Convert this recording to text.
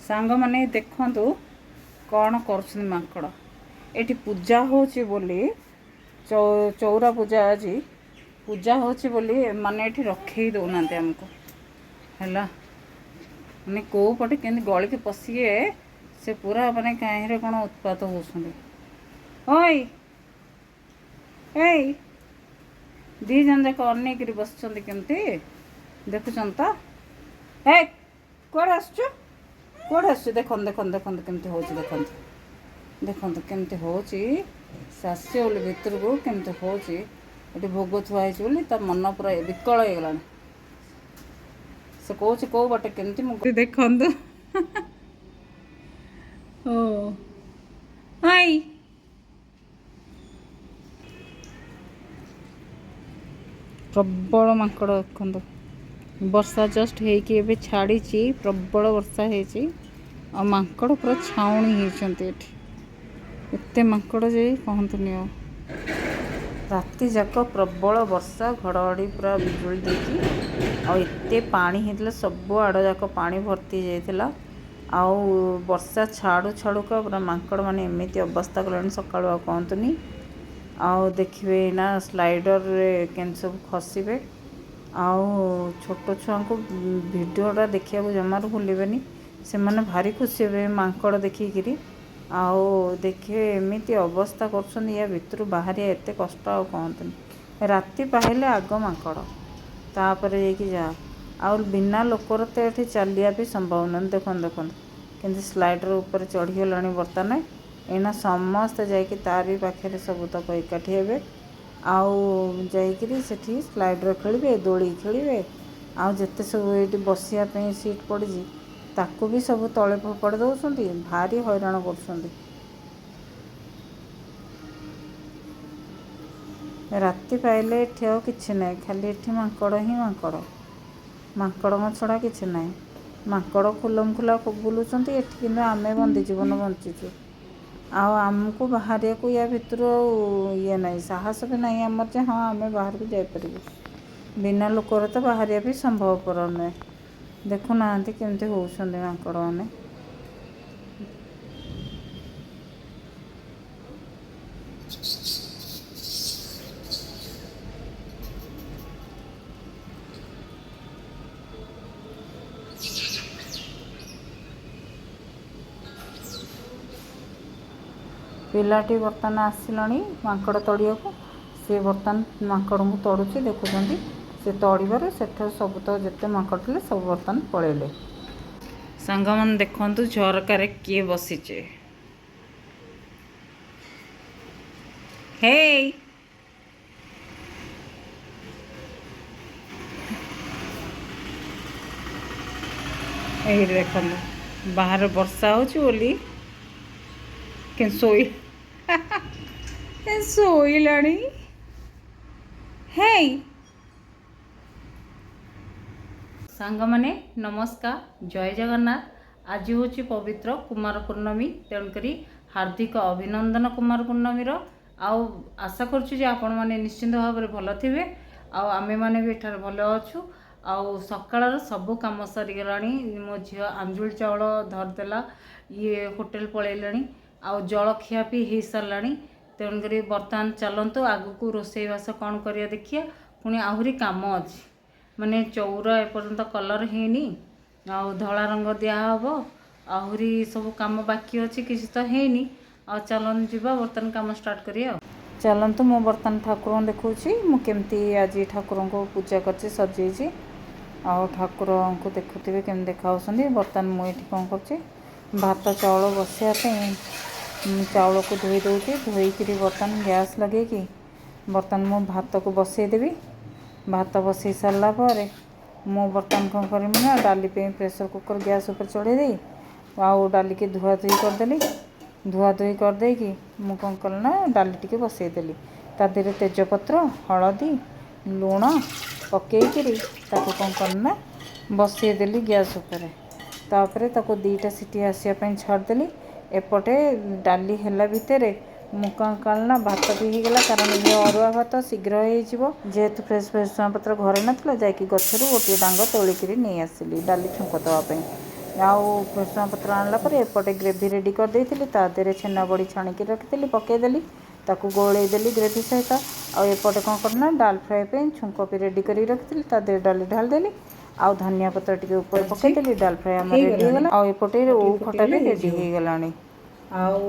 ସାଙ୍ଗମାନେ ଦେଖନ୍ତୁ କ'ଣ କରୁଛନ୍ତି ମାଙ୍କଡ଼। ଏଠି ପୂଜା ହେଉଛି ବୋଲି, ଚଉରା ପୂଜା ଆଜି ପୂଜା ହେଉଛି ବୋଲି ଏମାନେ ଏଠି ରଖେଇ ଦେଉନାହାନ୍ତି ଆମକୁ। ହେଲା ମାନେ କେଉଁ ପଟେ କେମିତି ଗଳିକି ପଶିବେ ସେ ପୁରା, ମାନେ କାହିଁରେ କ'ଣ ଉତ୍ପାତ ହେଉଛନ୍ତି। ଓଇ ଏଇ ଦୁଇ ଜଣ ଯାକ ଅନେଇକିରି ବସିଛନ୍ତି କେମିତି ଦେଖୁଛନ୍ତି ତ। ଏ କୁଆଡ଼େ ଆସୁଛୁ, କୁଆଡ଼େ ଆସୁଛୁ? ଦେଖନ୍ତୁ ଦେଖନ୍ତୁ ଦେଖନ୍ତୁ କେମିତି ହେଉଛି, ଦେଖନ୍ତୁ ଦେଖନ୍ତୁ କେମିତି ହେଉଛି। ସେ ଆସିବ ବୋଲି ଭିତରକୁ କେମିତି ହେଉଛି। ଏଠି ଭୋଗ ଥୁଆ ହେଇଛି ବୋଲି ତା ମନ ପୁରା ବିକଳ ହେଇଗଲାଣି। ସେ କହୁଛି କେଉଁ ବାଟେ କେମିତି ମୁଁ ଦେଖନ୍ତୁ। ଓ ହାଇ, ପ୍ରବଳ ମାଙ୍କଡ଼ ଦେଖନ୍ତୁ। ବର୍ଷା ଜଷ୍ଟ ହେଇକି ଏବେ ଛାଡ଼ିଛି, ପ୍ରବଳ ବର୍ଷା ହେଇଛି ଆଉ ମାଙ୍କଡ଼ ପୁରା ଛାଉଣି ହେଇଛନ୍ତି ଏଠି। ଏତେ ମାଙ୍କଡ଼ ଯେ କହନ୍ତୁନି ଆଉ। ରାତି ଯାକ ପ୍ରବଳ ବର୍ଷା, ଘଡ଼ଘଡ଼ି ପୁରା ବିଜୁଳି ଦେଇକି, ଆଉ ଏତେ ପାଣି ହେଇଥିଲା, ସବୁ ଆଡ଼ ଯାକ ପାଣି ଭର୍ତ୍ତି ହେଇଯାଇଥିଲା। ଆଉ ବର୍ଷା ଛାଡ଼ୁ ଛାଡ଼ୁକା ପୁରା ମାଙ୍କଡ଼ମାନେ ଏମିତି ଅବସ୍ଥା କଲେଣି ସକାଳୁ, ଆଉ କହନ୍ତୁନି। ଆଉ ଦେଖିବେ ଏଇନା ସ୍ଲାଇଡ଼ରରେ କେମିତି ସବୁ ଖସିବେ। ଆଉ ଛୋଟ ଛୁଆଙ୍କୁ ଭିଡ଼ିଓଟା ଦେଖିବାକୁ ଜମାରୁ ଭୁଲିବେନି, ସେମାନେ ଭାରି ଖୁସି ହେବେ ମାଙ୍କଡ଼ ଦେଖିକିରି। ଆଉ ଦେଖିବେ ଏମିତି ଅବସ୍ଥା କରୁଛନ୍ତି, ୟା ଭିତରୁ ବାହାରିବା ଏତେ କଷ୍ଟ ଆଉ କହନ୍ତୁନି। ରାତି ପାହିଲେ ଆଗ ମାଙ୍କଡ଼, ତାପରେ ଯାଇକି ଯାହା। ଆଉ ବିନା ଲୋକର ତ ଏଠି ଚାଲିବା ବି ସମ୍ଭବ ନୁହେଁ। ଦେଖନ୍ତୁ ଦେଖନ୍ତୁ କେମିତି ସ୍ଲାଇଡ଼ର ଉପରେ ଚଢ଼ିଗଲାଣି ବର୍ତ୍ତମାନ। ଏଇନା ସମସ୍ତେ ଯାଇକି ତାରି ପାଖରେ ସବୁତକ ଏକାଠି ହେବେ ଆଉ ଯାଇକିରି ସେଠି ସ୍ଲାଇଡ଼ର ଖେଳିବେ, ଦୋଳି ଖେଳିବେ। ଆଉ ଯେତେ ସବୁ ଏଇଠି ବସିବା ପାଇଁ ସିଟ୍ ପଡ଼ିଛି ତାକୁ ବି ସବୁ ତଳେ ଫୋପାଡ଼ି ଦେଉଛନ୍ତି, ଭାରି ହଇରାଣ କରୁଛନ୍ତି। ରାତି ପାଇଲେ ଏଠି ଆଉ କିଛି ନାହିଁ, ଖାଲି ଏଠି ମାଙ୍କଡ଼ ହିଁ ମାଙ୍କଡ଼, ମାଙ୍କଡ଼ଙ୍କ ଛଡ଼ା କିଛି ନାହିଁ। ମାଙ୍କଡ଼ ଖୁଲମ ଖୁଲା ବୁଲୁଛନ୍ତି ଏଠି, କିନ୍ତୁ ଆମେ ବନ୍ଦୀ ଜୀବନ ବଞ୍ଚିଛୁ। ଆଉ ଆମକୁ ବାହାରିବାକୁ ୟା ଭିତରୁ ଆଉ ଇଏ ନାହିଁ, ସାହସ ବି ନାହିଁ ଆମର ଯେ ହଁ ଆମେ ବାହାରକୁ ଯାଇପାରିବୁ। ବିନା ଲୋକର ତ ବାହାରିବା ବି ସମ୍ଭବପର ନୁହେଁ। ଦେଖୁନାହାନ୍ତି କେମିତି ହେଉଛନ୍ତି ମାଙ୍କଡ଼ମାନେ। ପିଲାଟି ବର୍ତ୍ତମାନ ଆସିଲାଣି ମାଙ୍କଡ଼ ତଡ଼ିବାକୁ, ସେ ବର୍ତ୍ତମାନ ମାଙ୍କଡ଼ଙ୍କୁ ତଡ଼ୁଛି। ଦେଖୁଛନ୍ତି ସେ ତଡ଼ିବାରୁ ସେଠାରୁ ସବୁ ତ ଯେତେ ମାଙ୍କଡ଼ ଥିଲେ ସବୁ ବର୍ତ୍ତମାନ ପଳେଇଲେ। ସାଙ୍ଗମାନେ ଦେଖନ୍ତୁ ଝରକାରେ କିଏ ବସିଛି। ହେଇ ଏଇଠି ଦେଖନ୍ତୁ, ବାହାରେ ବର୍ଷା ହେଉଛି ବୋଲି ଶୋଇ ଶୋଇଲାଣି। ହେଇ ସାଙ୍ଗମାନେ ନମସ୍କାର, ଜୟ ଜଗନ୍ନାଥ। ଆଜି ହେଉଛି ପବିତ୍ର କୁମାର ପୂର୍ଣ୍ଣମୀ, ତେଣୁକରି ହାର୍ଦ୍ଦିକ ଅଭିନନ୍ଦନ କୁମାର ପୂର୍ଣ୍ଣମୀର। ଆଉ ଆଶା କରୁଛୁ ଯେ ଆପଣମାନେ ନିଶ୍ଚିନ୍ତ ଭାବରେ ଭଲ ଥିବେ ଆଉ ଆମେମାନେ ବି ଏଠାରେ ଭଲ ଅଛୁ। ଆଉ ସକାଳର ସବୁ କାମ ସରିଗଲାଣି। ମୋ ଝିଅ ଆଞ୍ଜୁଳି ଚାଉଳ ଧରିଦେଲା, ଇଏ ହୋଟେଲ ପଳେଇଲେଣି, ଆଉ ଜଳଖିଆ ବି ହେଇସାରିଲାଣି। ତେଣୁକରି ବର୍ତ୍ତମାନ ଚାଲନ୍ତୁ ଆଗକୁ ରୋଷେଇବାସ କ'ଣ କରିବା ଦେଖିବା। ପୁଣି ଆହୁରି କାମ ଅଛି, ମାନେ ଚଉରା ଏପର୍ଯ୍ୟନ୍ତ କଲର୍ ହେଇନି, ଆଉ ଧଳା ରଙ୍ଗ ଦିଆହେବ, ଆହୁରି ସବୁ କାମ ବାକି ଅଛି, କିଛି ତ ହେଇନି। ଆଉ ଚାଲନ୍ତୁ ଯିବା ବର୍ତ୍ତମାନ କାମ ଷ୍ଟାର୍ଟ କରିବା। ଆଉ ଚାଲନ୍ତୁ, ମୁଁ ବର୍ତ୍ତମାନ ଠାକୁରଙ୍କୁ ଦେଖାଉଛି ମୁଁ କେମିତି ଆଜି ଠାକୁରଙ୍କୁ ପୂଜା କରିଛି, ସଜେଇଛି। ଆଉ ଠାକୁରଙ୍କୁ ଦେଖୁଥିବେ କେମିତି ଦେଖାହେଉଛନ୍ତି। ବର୍ତ୍ତମାନ ମୁଁ ଏଠି କ'ଣ କରୁଛି, ଭାତ ଚାଉଳ ବସିବା ପାଇଁ ଚାଉଳକୁ ଧୋଇ ଦେଉଛି। ଧୋଇକିରି ବର୍ତ୍ତମାନ ଗ୍ୟାସ୍ ଲଗେଇକି ବର୍ତ୍ତମାନ ମୁଁ ଭାତକୁ ବସେଇଦେବି। ଭାତ ବସେଇ ସାରିଲା ପରେ ମୁଁ ବର୍ତ୍ତମାନ କ'ଣ କରିବି ନା ଡାଲି ପାଇଁ ପ୍ରେସର୍ କୁକର୍ ଗ୍ୟାସ୍ ଉପରେ ଚଢ଼େଇ ଦେଇ ଆଉ ଡାଲିକି ଧୁଆଧୁଇ କରିଦେଲି। ଧୁଆଧୁଇ କରିଦେଇକି ମୁଁ କ'ଣ କଲି ନା ଡାଲି ଟିକେ ବସେଇଦେଲି। ତା ଦେହରେ ତେଜପତ୍ର, ହଳଦୀ, ଲୁଣ ପକେଇକିରି ତାକୁ କ'ଣ କଲି ନା ବସେଇଦେଲି ଗ୍ୟାସ୍ ଉପରେ। ତାପରେ ତାକୁ 2ଟା ସିଟି ଆସିବା ପାଇଁ ଛାଡ଼ିଦେଲି। ଏପଟେ ଡାଲି ହେଲା ଭିତରେ ମୁଁ କ'ଣ କଲି ନା ଭାତ ବି ହେଇଗଲା, କାରଣ ଇଏ ଅରୁଆ ଭାତ ଶୀଘ୍ର ହେଇଯିବ। ଯେହେତୁ ଫ୍ରେଶ୍ ଭେସୁଙ୍ଗା ପତ୍ର ଘରେ ନଥିଲା, ଯାଇକି ଗଛରୁ ଗୋଟିଏ ଡାଙ୍ଗ ତୋଳିକିରି ନେଇ ଆସିଲି ଡାଲି ଛୁଙ୍କ ଦେବା ପାଇଁ। ଆଉ ଭୃଷଙ୍ଗ ପତ୍ର ଆଣିଲା ପରେ ଏପଟେ ଗ୍ରେଭି ରେଡ଼ି କରିଦେଇଥିଲି। ତା ଦେହରେ ଛେନା ବଡ଼ି ଛାଣିକି ରଖିଥିଲି, ପକାଇଦେଲି, ତାକୁ ଗୋଳେଇ ଦେଲି ଗ୍ରେଭି ସହିତ। ଆଉ ଏପଟେ କ'ଣ କଲି ନା, ଡାଲ ଫ୍ରାଏ ପାଇଁ ଛୁଙ୍କ ବି ରେଡ଼ି କରିକି ରଖିଥିଲି। ତା ଦେହରେ ଡାଲି ଢାଳିଦେଲି ଆଉ ଧନିଆ ପତ୍ର ଟିକେ ଉପରେ ପକାଇଦେଲି। ଡାଲ ଫ୍ରାଏ ଆମର ରେଡ଼ି ହେଇଗଲାଣି। ହେଇଗଲା। ଆଉ ଏପଟେ ଆଉ ଓଉ ଟିକେ ଖଟା ବି ଫୁଟିଗଲେ ରେଡ଼ି ହେଇଯିବ। ହେଇଗଲାଣି। ଆଉ